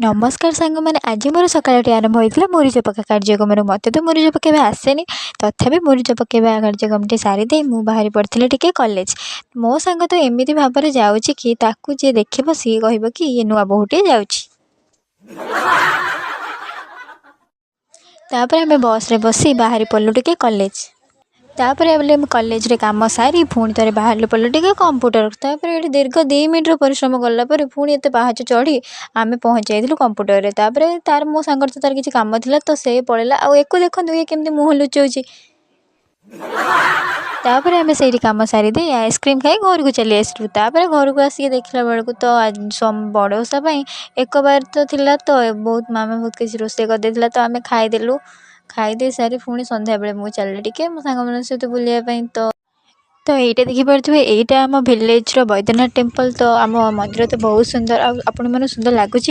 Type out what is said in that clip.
ନମସ୍କାର ସାଙ୍ଗମାନେ, ଆଜି ମୋର ସକାଳଟି ଆରମ୍ଭ ହୋଇଥିଲା ମୁରୁଜ ପକା କାର୍ଯ୍ୟକ୍ରମରୁ। ମୋତେ ତ ମୁରୁଜ ପକାଇବା ଆସେନି, ତଥାପି ମୁରୁଜ ପକାଇବା କାର୍ଯ୍ୟକ୍ରମଟି ସାରିଦେଇ ମୁଁ ବାହାରି ପଡ଼ିଥିଲି ଟିକେ କଲେଜ। ମୋ ସାଙ୍ଗ ତ ଏମିତି ଭାବରେ ଯାଉଛି କି ତାକୁ ଯିଏ ଦେଖିବ ସିଏ କହିବ କି ଇଏ ନୂଆ ବୋହୂଟିଏ ଯାଉଛି। ତାପରେ ଆମେ ବସ୍ରେ ବସି ବାହାରି ପଡ଼ିଲୁ ଟିକେ କଲେଜ। ତାପରେ ଆମେ କଲେଜରେ କାମ ସାରି ପୁଣି ଥରେ ବାହାରିଲୁ ପଡ଼ିଲୁ ଟିକେ କମ୍ପ୍ୟୁଟର। ତାପରେ ଏଠି ଦୀର୍ଘ 2 ମିନିଟ୍ର ପରିଶ୍ରମ କଲା ପରେ ପୁଣି ଏତେ ପାହାଚ ଚଢ଼ି ଆମେ ପହଞ୍ଚି ଯାଇଥିଲୁ କମ୍ପ୍ୟୁଟରରେ। ତାପରେ ତାର ମୋ ସାଙ୍ଗର ତ ତାର କିଛି କାମ ଥିଲା ତ ସେ ପଳେଇଲା। ଆଉ ଏକୁ ଦେଖନ୍ତୁ, ଇଏ କେମିତି ମୁହଁ ଲୁଚଉଛି। ତାପରେ ଆମେ ସେଇଠି କାମ ସାରିଦେଇ ଆଇସ୍କ୍ରିମ୍ ଖାଇ ଘରକୁ ଚାଲି ଆସିଲୁ। ତାପରେ ଘରକୁ ଆସିକି ଦେଖିଲା ବେଳକୁ ତ ବଡ଼ ଓଷା ପାଇଁ ଏକବାର ତ ଥିଲା, ତ ବହୁତ ମାମା ବହୁତ କିଛି ରୋଷେଇ କରିଦେଇଥିଲା, ତ ଆମେ ଖାଇଦେଲୁ। ଖାଇଦେଇ ସାରି ପୁଣି ସନ୍ଧ୍ୟାବେଳେ ମୁଁ ଚାଲିଲି ଟିକେ ମୋ ସାଙ୍ଗମାନଙ୍କ ସହିତ ବୁଲିବା ପାଇଁ। ତ ଏଇଟା ଦେଖିପାରୁଥିବେ, ଏଇଟା ଆମ ଭିଲେଜର ବୈଦ୍ୟନାଥ ଟେମ୍ପଲ୍। ତ ଆମ ମନ୍ଦିର ତ ବହୁତ ସୁନ୍ଦର, ଆଉ ଆପଣମାନଙ୍କୁ ସୁନ୍ଦର ଲାଗୁଛି।